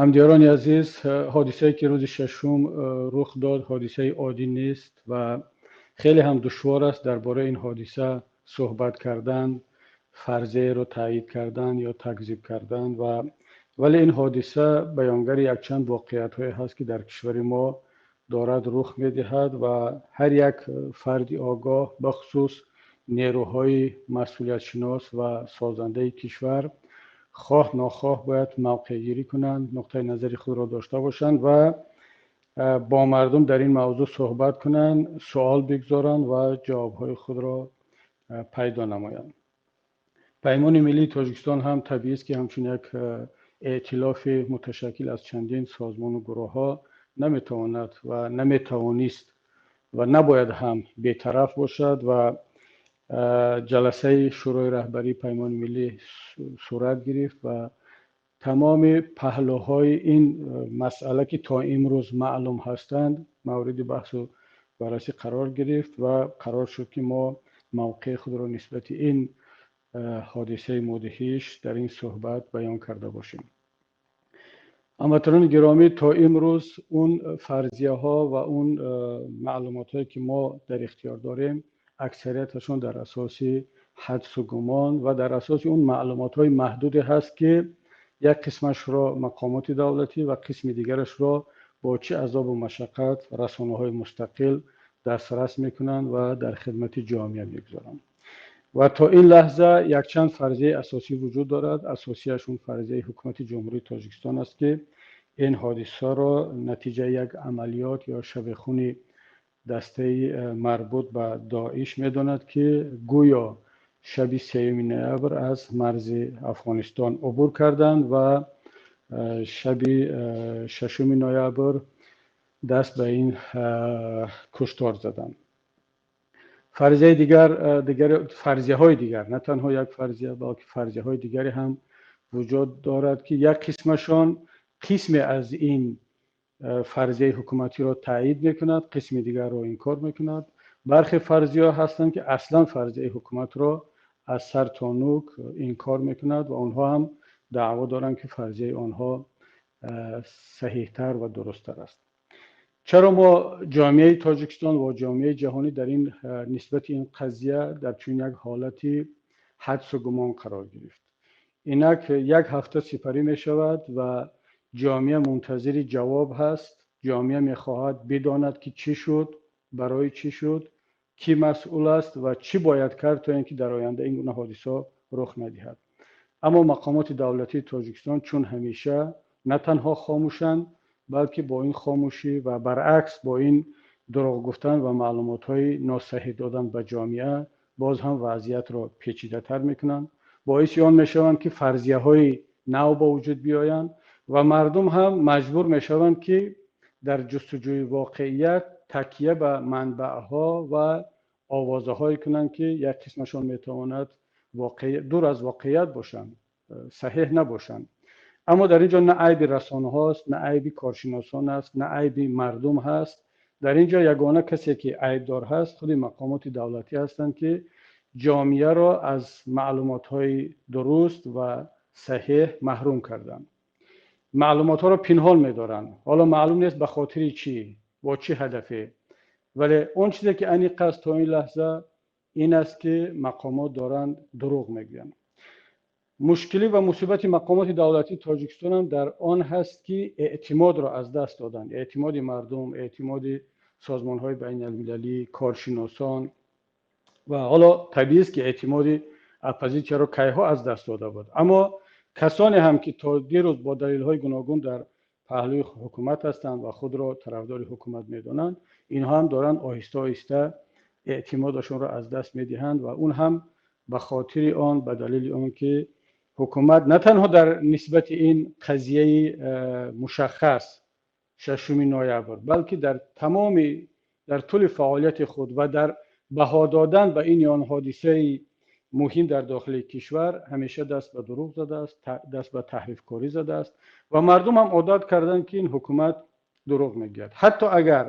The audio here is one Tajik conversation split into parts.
Ҳамдиёрони азиз, ҳодисае ки рӯзи шашум рух дод, ҳодисаи оддӣ нест ва хеле ҳам душвор аст дар бораи ин ҳодиса суҳбат кардан, фарзияеро таъйид кардан ё такзиб кардан. Ва вале ин ҳодиса баёнгари якчанд воқеиятҳое ҳаст, ки дар кишвари мо дорад рух медиҳад ва ҳар як фарди огоҳ, бахусус нерӯҳои масъулиятшинос ва созандаи кишвар, хоҳ нохоҳ бояд мавқеъгирӣ кунанд, нуқтаи назари худро дошта бошанд ва бо мардум дар ин мавзӯъ суҳбат кунанд, суол бигзоранд ва ҷавобҳои худро пайдо намоянд. Паймони миллии Тоҷикистон ҳам табиист, ки ҳамчун як эътилофи муташаккил аз чандин созмону гурӯҳҳо наметавонад ва наметавонист ва набояд ҳам бетараф бошад ва ҷаласаи Шӯрои раҳбарии Паймони миллӣ сурат гирифт ва тамоми паҳлӯҳои ин масъала, ки то имрӯз маълум ҳастанд, мавриди баҳсу баррасӣ қарор гирифт ва қарор шуд, ки мо мавқеи худро нисбати ин ҳодисаи мудҳиш дар ин суҳбат баён карда бошем. Ҳамватанони гиромӣ, то имрӯз он фарзияҳо ва он маълумотҳое, ки мо дар ихтиёр дорем, аксарияташон дар асоси ҳадсу гумон ва дар асоси он маълумотҳои маҳдуде ҳаст, ки як қисмашро мақомоти давлатӣ ва қисми дигарашро бо чӣ азобу машаққат расонаҳои мустақил дастрас мекунанд ва дар хидмати ҷомеа мегузоранд. Ва то ин лаҳза якчанд фарзияи асосӣ вуҷуд дорад. Асосияш он фарзияи ҳукумати Ҷумҳурии Тоҷикистон аст, ки ин ҳодисаро натиҷаи як амалиёт ё шабехуни дастаи марбут ба Доиш медонад, ки гӯё шаби 3 ноябр аз марзи Афғонистон убур карданд ва шаби 6 ноябр даст ба ин куштор заданд. Фарзияи дигар, фарзияҳои дигар, на танҳо як фарзия, балки фарзияҳои дигаре ҳам вуҷуд дорад, ки як қисмашон қисме аз ин фарзияи ҳукуматиро таъйид мекунад, қисми дигарро инкор мекунад. Бархе фарзияҳо ҳастанд, ки аслан фарзияи ҳукуматро аз сар то нук инкор мекунад ва онҳо ҳам даъво доранд, ки фарзияи онҳо саҳиҳтар ва дурусттар аст. Чаро мо ҷомеаи Тоҷикистон ва ҷомеаи ҷаҳонӣ дар ин нисбати ин қазия дар чунин як ҳолати ҳадсу гумон қарор гирифт? Инак як ҳафта сипарӣ мешавад ва ҷомеа мунтазири ҷавоб ҳаст. Ҷомеа мехоҳад бидонад, ки чӣ шуд, барои чӣ шуд, кӣ масъул аст ва чӣ бояд кард, то ин ки дар оянда ин гуна ҳодисаҳо рух надиҳад. Аммо мақомоти давлатии Тоҷикистон чун ҳамеша на танҳо хомӯшанд, балки бо ин хомӯшӣ ва баръакс бо ин дурӯғ гуфтан ва маълумотҳои носаҳеҳ додан ба ҷомеа боз ҳам вазъиятро печидатар мекунанд, боиси он мешаванд, ки фарзияҳои нав ба вуҷуд биёянд ва мардум ҳам маҷбур мешаванд, ки дар ҷустуҷӯи воқеият такя ба манбаъҳо ва овозаҳое кунанд, ки як қисмашон метавонад дур аз воқеият бошанд, саҳеҳ набошанд. Аммо дар ин ҷо на айби расонаҳост, на айби коршиносон аст, на айби мардум ҳаст. Дар ин ҷо ягона касе, ки айбдор ҳаст, худи мақомоти давлатӣ ҳастанд, ки ҷомеаро аз маълумотҳои дуруст ва саҳеҳ маҳрум карданд. Маълумотҳоро пинҳон медоранд. Ҳоло маълум нест ба хотири чӣ, бо чӣ ҳадафе. Вале он чизе, ки аниқ аст то ин лаҳза, ин аст, ки мақомот доранд дурӯғ мегӯянд. Мушкилӣ ва мусибати мақомоти давлатии Тоҷикистон ҳам дар он ҳаст, ки эътимодро аз даст доданд. Эътимоди мардум, эътимоди созмонҳои байналмилалӣ, коршиносон ва ҳоло табиист, ки эътимоди оппозитсияро кайҳо аз даст дода буд. Аммо касоне ҳам, ки то дирӯз бо далелҳои гуногун дар паҳлӯи ҳукумат ҳастанд ва худро тарафдори ҳукумат медонанд, инҳо ҳам доранд оҳиста оҳиста эътимодашонро аз даст медиҳанд ва он ҳам ба хотири он, ба далели он ки ҳукумат на танҳо дар нисбати ин қазияи мушаххас 6 ноябр, балки дар тамоми дар тӯли фаъолияти худ ва дар баҳо додан ба ин ё он ҳодисаи муҳим дар дохили кишвар ҳамеша даст ба дурӯғ задааст, даст ба таҳрифкорӣ задааст ва мардум ҳам одат карданд, ки ин ҳукумат дурӯғ мегӯяд. Ҳатто агар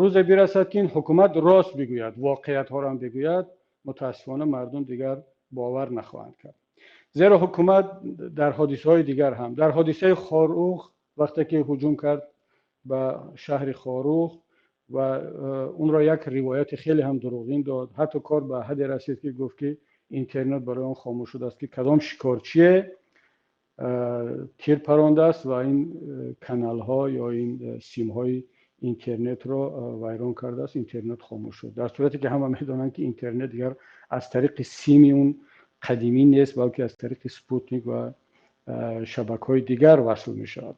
рӯзе бирасад, ки ин ҳукумат рост бигӯяд, воқеиятҳоро ҳам бигӯяд, мутаассифона мардум дигар бовар нахоҳанд кард. Зеро ҳукумат дар ҳодисаҳои дигар ҳам, дар ҳодисаи Хоруғ Вақте ки ҳуҷум кард ба шаҳри Хоруғ ва онро як ривояти хеле ҳам дурӯғин дод, ҳатто кор ба ҳадде расид, ки гуфт, ки интернет барои он хомӯш шудааст, ки кадом шикорчие тир парондааст ва ин каналҳо ё ин симҳои интернетро вайрон кардааст, интернет хомӯш шуд. Дар сурате ки ҳама медонанд, ки интернет дигар аз тариқи сими он қадимӣ нест, балки аз тариқи спутник ва шабакаҳои дигар васл мешавад.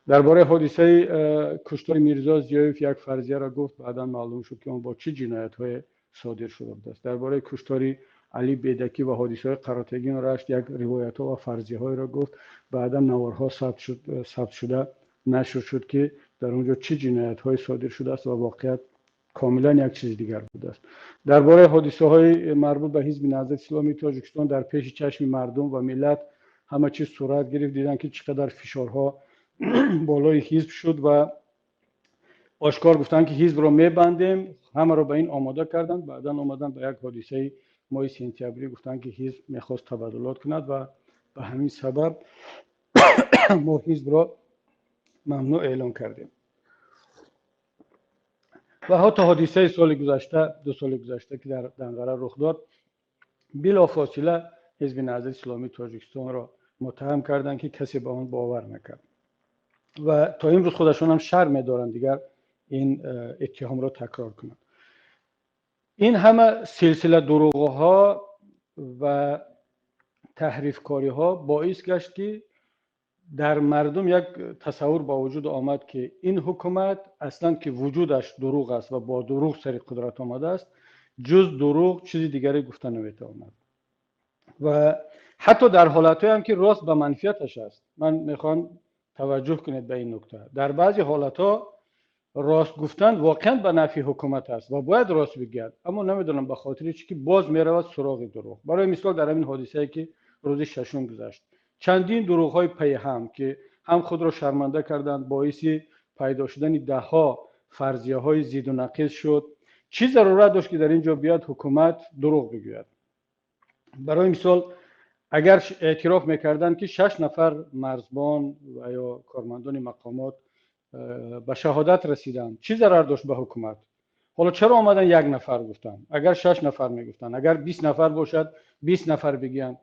Дар бораи ҳодисаи куштори Мирзо Зиёев як фарзияро гуфт, баъдан маълум шуд, ки он бо чӣ ҷиноятҳое содир шуда будааст. Дар бораи куштори Али Бедакӣ ва ҳодисаҳои Қаротегин Рашт як ривоятҳо ва фарзияҳоеро гуфт, баъдан наворҳо сабт шуда нашр шуд, ки дар он ҷо чӣ ҷиноятҳое содир шудааст ва воқеият комилан як чизи дигар будааст. Дар бораи ҳодисаҳои марбут ба Ҳизби Наҳзати Исломии Тоҷикистон дар пеши чашми мардум ва миллат ҳама чиз сурат гирифт, диданд, ки чӣ қадар фишорҳо болои ҳизб шуд ва ошкор гуфтанд, ки ҳизбро мебандем, ҳамаро ба ин омода карданд. Баъдан омаданд ба як ҳодисаи моҳи сентябрӣ, гуфтанд, ки ҳизб мехост табаддулот кунад ва ба ҳамин сабаб мо ҳизбро мамнӯъ эълон кардем. Ва ҳатто ҳодисаи соли гузашта, 2 соли гузашта, ки дар Данғара рух дод, билофосила Ҳизби Наҳзати Исломии Тоҷикистонро муттаҳам карданд, ки касе ба он бовар накард ва то имрӯз худашон ҳам шарм медоранд дигар ин иттиҳомро такрор кунанд. Ин ҳама силсила дурӯғҳо ва таҳрифкориҳо боис гашт, ки дар мардум як тасаввур ба вуҷуд омад, ки ин ҳукумат аслан, ки вуҷудаш дурӯғ аст ва бо дурӯғ сари қудрат омадааст, ҷуз дурӯғ чизи дигаре гуфта наметавонад ва ҳатто дар ҳолатҳое ҳам, ки рост ба манфиаташ аст. Ман мехоҳам таваҷҷӯҳ кунед ба ин нукта: дар баъзе ҳолатҳо рост гуфтан воқеан ба нафъи ҳукумат аст ва бояд рост бигӯяд, аммо намедонам ба хотири чӣ ки боз меравад суроғи дурӯғ. Барои мисол, дар ҳамин ҳодисае, ки рӯзи шашум гузашт, чандин дурӯғҳои пайҳам, ки ҳам худро шарманда карданд, боиси пайдо шудани даҳҳо фарзияҳои зиду нақиз шуд. Чӣ зарурат дошт, ки дар ин ҷо биёд ҳукумат дурӯғ бигӯяд? Барои мисол, агар эътироф мекарданд, ки шаш нафар марзбон ва ё кормандони мақомот ба шаҳодат расиданд, чӣ зарар дошт ба ҳукумат? Ҳоло чаро омадан як нафар гуфтанд? Агар шаш нафар мегуфтанд, агар 20 нафар бошад, 20 нафар бигӯянд,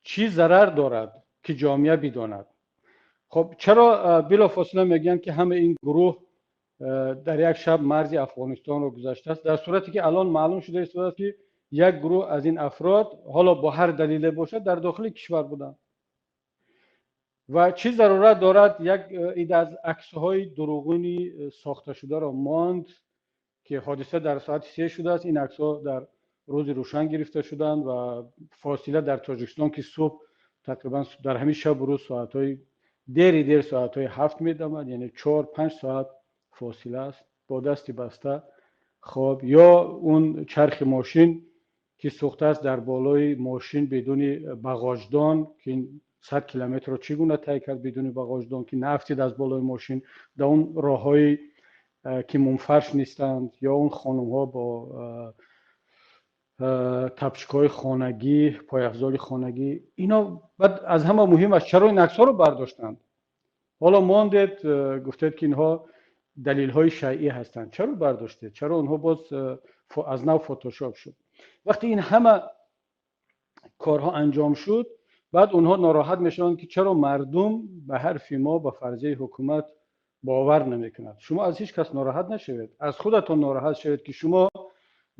чӣ зарар дорад, ки ҷомеа бидонад? Хоб, чаро билофосила мегӯянд, ки ҳама ин гурӯҳ дар як шаб марзи Афғонистонро гузаштааст, дар сурате ки алон маълум шуда истодааст, ки як гурӯҳ аз ин афрод, ҳоло бо ҳар далеле бошад, дар дохили кишвар буданд? Ва чӣ зарурат дорад як ида аз аксҳои дурӯғини сохташударо монд, ки ҳодиса дар соати 3 шудааст, ин аксҳо дар рӯзи рӯшан гирифта шуданд ва фосила дар Тоҷикистон, ки субҳ тақрибан дар ҳамин шабу рӯз соатҳои дери дер, соатҳои 7 медамад, яъне 4-5 соат фосила аст, бо дасти баста. Хоб, ё он чархи мошин, ки сӯхтааст, дар болои мошин бидуни бағоҷдон, ки 100 километрро чӣ гуна тай кард бидуни бағоҷдон, ки наафтид аз болои мошин, дар он роҳҳое, ки мунфарш нестанд, ё он хонумҳо бо тапчикҳои хонагӣ, пойафзоли хонагӣ, ино. Баъд аз ҳама муҳимаш, чаро ин аксҳоро бардоштанд? Ҳоло мондед, гуфтед, ки инҳо далелҳои шайъӣ ҳастанд. Чаро бардоштед? Чаро онҳо боз аз нав фотошоп шуд? Вақте ин ҳама корҳо анҷом шуд, баъд онҳо нороҳат мешаванд, ки чаро мардум ба ҳарфи мо, ба фарзияи ҳукумат бовар намекунад. Шумо аз ҳеҷ кас нороҳат нашавед, аз худатон нороҳат шавед, ки шумо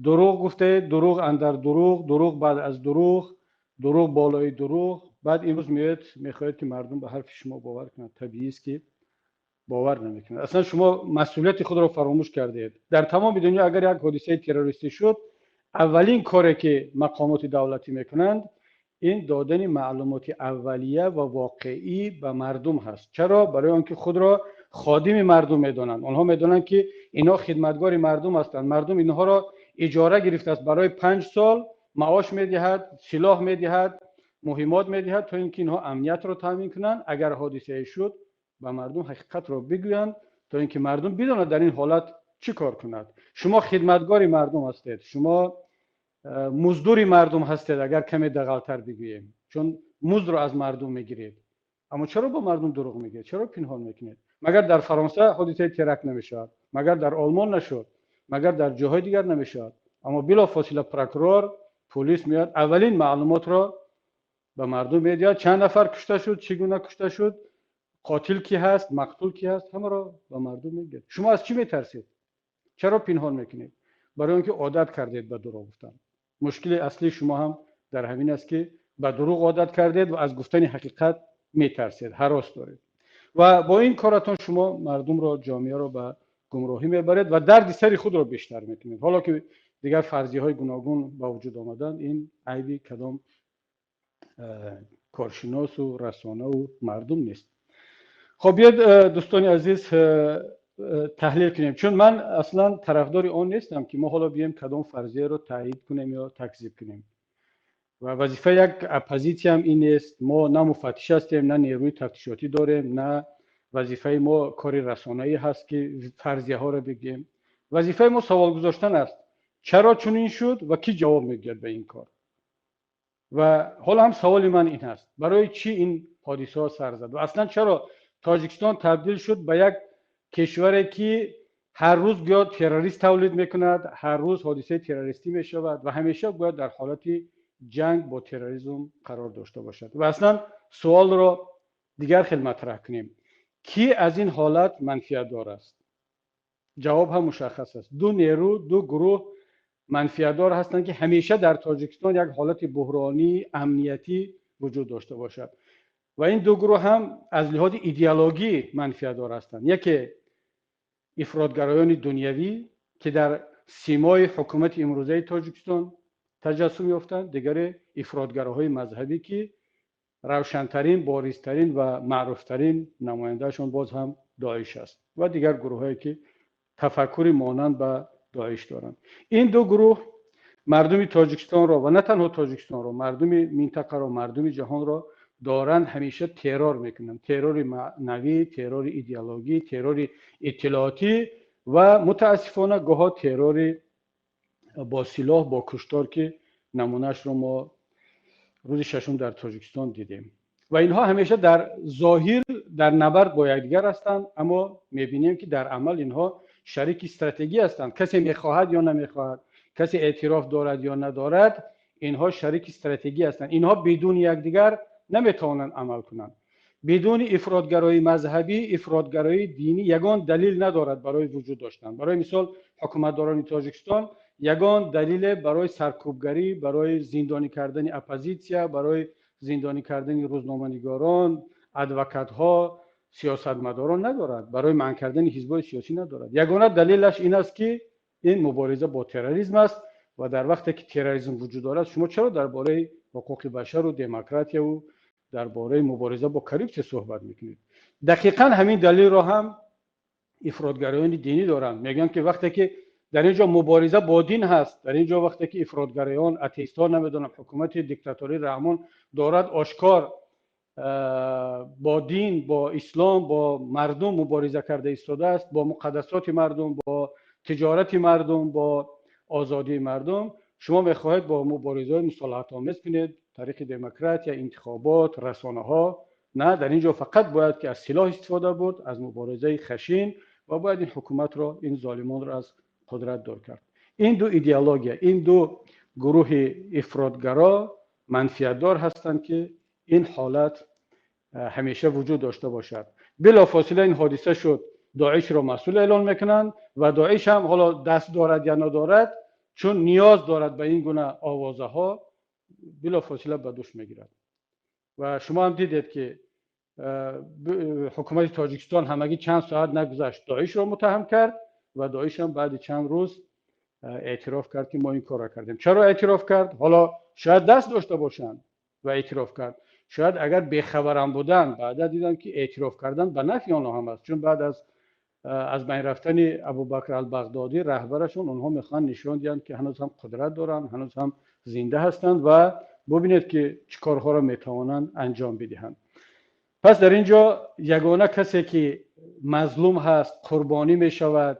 дурӯғ гуфтаед, дурӯғ андар дурӯғ, дурӯғ баъд аз дурӯғ, дурӯғ болои дурӯғ. Баъд имрӯз меоед, мехоҳед, ки мардум ба ҳарфи шумо бовар кунад. Табиист, ки бовар намекунад. Аслан шумо масъулияти худро фаромӯш кардед. Дар тамоми дунё агар як ҳодисаи террористӣ шуд, аввалин коре, ки мақомоти давлатӣ мекунанд, ин додани маълумоти аввалия ва воқеӣ ба мардум ҳаст. Чаро? Барои он ки худро ходими мардум медонанд. Онҳо медонанд, ки инҳо хидматгори мардум ҳастанд. Мардум инҳоро иҷора гирифтааст, барои 5 сол маош медиҳад, силоҳ медиҳад, муҳиммот медиҳад, то ин ки инҳо амниятро таъмин кунанд. Агар ҳодисае шуд, ба мардум ҳақиқатро бигӯянд, то ин ки мардум бидонад, дар ин ҳолат чӣ кор кунад. Шумо хидматгори мардум ҳастед, шумо муздури мардум ҳастед, агар каме дағалтар бигӯем, чун муздро аз мардум мегиред. Аммо чаро ба мардум дурӯғ мегӯед? Чаро пинҳон мекунед? Магар дар Фаронса ҳодисаи теракт намешавад? Магар дар Олмон нашуд? Магар дар ҷоҳои дигар намешавад? Аммо билофосила прокурор, полис меояд, аввалин маълумотро ба мардум медиҳад: чанд нафар кушта шуд, чӣ гуна кушта шуд, қотил кӣ ҳаст, мақтул кӣ ҳаст, ҳамаро ба мардум мегӯяд. Шумо аз чӣ метарсед? Чаро пинҳон мекунед? Барои он ки одат кардед ба дурӯғ гуфтан. Мушкили аслии шумо ҳам дар ҳамин аст, ки ба дурӯғ одат кардед ва аз гуфтани ҳақиқат метарсед, ҳарос доред. Ва бо ин коратон шумо мардумро, ҷомеаро ба гумроҳӣ мебаред ва дарди сари худро бештар мекунед. Ҳоло ки дигар фарзияҳои гуногун ба вуҷуд омаданд, ин айби кадом коршиносу расонаву мардум нест. Хоб, биёед, дӯстони азиз, таҳлил кунем, чун ман аслан тарафдори он нестам, ки мо ҳоло биёем кадом фарзияро таъйид кунем ё такзиб кунем. Ва вазифаи як оппозитсиям ин нест. Мо на муфаттиш ҳастем, на нерӯи тафтишотӣ дорем, на вазифаи мо кори расонаӣ ҳаст, ки фарзияҳоро бигӯем. Вазифаи мо савол гузоштан аст: чаро чунин шуд ва кӣ ҷавоб мегӯяд ба ин кор? Ва ҳоло ҳам саволи ман ин аст: барои чӣ ин ҳодисаҳо сар зад ва аслан чаро Тоҷикистон табдил шуд ба як кишваре, ки ҳар рӯз гӯё террорист тавлид мекунад, ҳар рӯз ҳодисаи террористӣ мешавад ва ҳамеша бояд дар ҳолати ҷанг бо терроризм қарор дошта бошад? Ва аслан суолро дигар хел матраҳ кунем: кӣ аз ин ҳолат манфиатдор аст? Ҷавоб ҳам мушаххас аст. Ду нерӯ, ду гурӯҳ манфиатдор ҳастанд, ки ҳамеша дар Тоҷикистон як ҳолати буҳронии амниятӣ вуҷуд дошта бошад. Ва ин ду гурӯҳ ҳам аз лиҳози идеологӣ манфиатдор ҳастанд. Яке ифротгароёни дунявӣ, ки дар симои ҳукумати имрӯзаи Тоҷикистон таҷассум ёфтанд, дигаре ифротгароҳои мазҳабӣ, ки равшантарин, боризтарин ва маъруфтарин намояндаашон боз ҳам Доиш аст ва дигар гурӯҳҳое, ки тафаккури монанд ба Доиш доранд. Ин ду гурӯҳ мардуми Тоҷикистонро ва на танҳо Тоҷикистонро, мардуми минтақаро, мардуми ҷаҳонро доранд ҳамеша террор мекунанд: террори маънавӣ, террори идеологӣ, террори иттилоотӣ ва мутаассифона гоҳо террори бо силоҳ, бо куштор, ки намунаашро мо рӯзи шашум дар Тоҷикистон дидем. Ва инҳо ҳамеша дар зоҳир дар набард бо якдигар ҳастанд, аммо мебинем, ки дар амал инҳо шарики стратегӣ ҳастанд. Касе мехоҳад ё намехоҳад, касе эътироф дорад ё надорад, инҳо шарики стратегӣ ҳастанд. Инҳо бидуни якдигар наметавонанд амал кунанд. Бидуни ифротгароии мазҳабӣ, ифротгароии динӣ ягон далил надорад барои вуҷуд доштан. Барои мисол, ҳукуматдорони Тоҷикистон ягон далиле барои саркӯбгарӣ, барои зиндонӣ кардани оппозитсия, барои зиндонӣ кардани рӯзноманигорон, адвокатҳо, сиёсатмадорон надорад, барои манъ кардани ҳизбҳои сиёсӣ надорад. Ягона далелаш ин аст, ки ин мубориза бо терроризм аст. Ва дар вақте ки терроризм вуҷуд дорад, шумо чаро дар бораи ҳуқуқи башару демократияву дар бораи мубориза бо коррупсия суҳбат мекунед? Дақиқан ҳамин далелро ҳам ифротгароёни динӣ доранд. Мегӯянд, ки вақте ки дар ин ҷо мубориза бо дин ҳаст, дар ин ҷо вақте ки ифротгароён, атеистҳо, намедонам, ҳукумати диктатории Раҳмон дорад ошкор бо дин, бо ислом, бо мардум мубориза карда истодааст, бо муқаддасоти мардум, бо тиҷорати мардум, бо озодии мардум, шумо мехоҳед бо муборизаҳои мусолиҳатомез кунед тариқи демократия, интихобот, расонаҳо. На, дар ин ҷо фақат бояд ки аз силоҳ истифода бурд, аз муборизаи хашин, ва бояд ин ҳукуматро, ин золимонро аз қудрат дур кард. Ин ду идеология, ин ду гурӯҳи ифротгаро манфиатдор ҳастанд, ки ин ҳолат ҳамеша вуҷуд дошта бошад. Билофосила ин ҳодиса шуд, Доишро масъул эълон мекунанд ва Доиш ҳам ҳоло даст дорад ё надорад, чун ниёз дорад ба ин гуна овозаҳо, билофосила ба дӯш мегирад. Ва шумо ҳам дидед, ки ҳукумати Тоҷикистон ҳамагӣ чанд соат нагузашт, Доишро муттаҳам кард ва Доиш ҳам баъди чанд рӯз эътироф кард, ки мо ин корро кардем. Чаро эътироф кард? Ҳоло шояд даст дошта бошанд ва эътироф кард, шояд агар бехабарам буданд, баъда диданд, ки эътироф кардан ба нафъи онҳо ҳам аст, чун баъд аз байн рафтани Абубакр Албағдодӣ, раҳбарашон, онҳо мехоҳанд нишон диҳанд, ки ҳанӯз ҳам қудрат доранд, ҳанӯз ҳам зинда ҳастанд ва бубинед, ки чӣ корҳоро метавонанд анҷом бидиҳанд. Пас дар ин ҷо ягона касе, ки мазлум ҳаст, қурбонӣ мешавад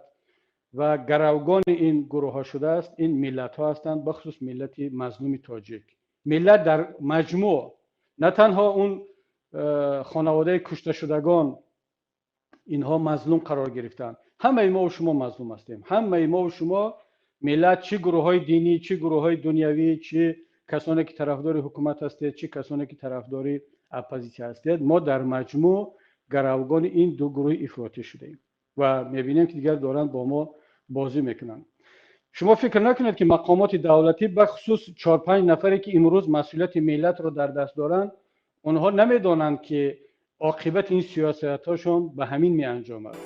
ва гаравгони ин гурӯҳҳо шудааст, ин миллатҳо ҳастанд, бахусус миллати мазлуми тоҷик. Миллат дар маҷмӯъ, на танҳо он хонаводаи кушташудагон. Инҳо мазлум қарор гирифтанд. Ҳамаи мо шумо мазлум ҳастем, ҳамаи мо шумо миллат, чӣ гурӯҳҳои динӣ, чӣ гурӯҳҳои дунявӣ, чӣ касоне ки тарафдори ҳукумат ҳастед, чӣ касоне ки тарафдори оппозитсия ҳастед. Мо дар маҷмӯъ гаравгони ин ду гурӯҳи ифротӣ шудаем ва мебинем, ки дигар доранд бо мо бозӣ мекунанд. Шумо фикр накунед, ки мақомоти давлатӣ, бахусус 4-5 нафаре ки имрӯз масъулияти миллатро дар даст доранд, онҳо намедонанд, ки оқибати ин сиёсатҳошон ба ҳамин меанҷомад.